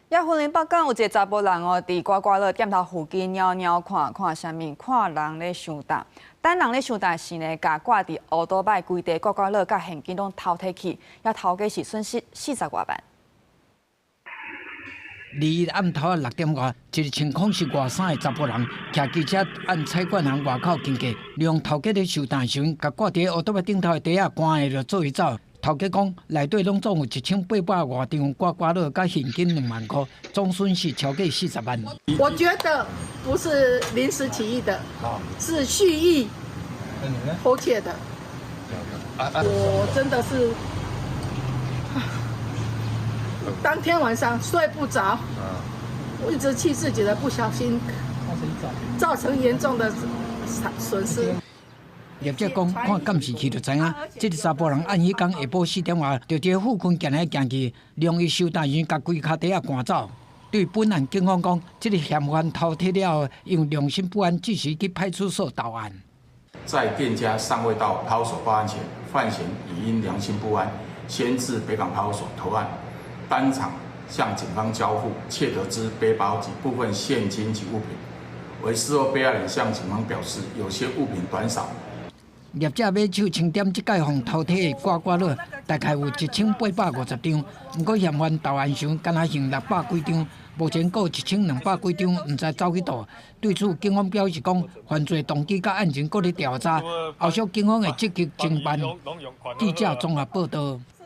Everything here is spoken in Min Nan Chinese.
也雲林北港有一個查埔人哦，佇刮刮樂店頭附近蹺蹺看看啥物，看人咧收擔。等人咧收擔時呢，共掛佇烏多擺規袋刮刮樂佮現金攏偷提去，也頭家是損失四十外萬。21暗頭仔6點外，一个穿孔式外衫的查埔人，騎機車按彩券行外口經過，利用頭家咧收擔時陣，共掛佇烏多擺頂頭的袋仔關的就做去走。頭家講，內底攏總有1800外張刮刮樂，佮現金2萬箍，總損失超過40萬。我覺得不是臨時起意的，是蓄意偷竊的。我真的是當天晚上睡不着，我一直氣自己的不小心，造成嚴重的損失。業者講，看監視器就知影，這个查埔人按彼工下晡4點外，就佇附近行來行去，利用伊收擔時，共規跤袋仔趕走。對本案，警方講，這个嫌犯偷提了後，因為良心不安，即時去派出所投案。在店家尚未到派出所報案前，犯嫌已因良心不安，先至北港派出所投案，當場向警方交付竊得之背包及部分現金及物品。惟事後被害人向警方表示，有些物品短少。業者買手清點，這擺予偷提的刮刮樂大概有1850張，毋過嫌犯投案時，干焦剩600幾張，目前閣有1200幾張，毋知走去佗。對此，警方表示講，犯罪動機佮案情閣咧調查，後續警方會積極偵辦。記者綜合報道。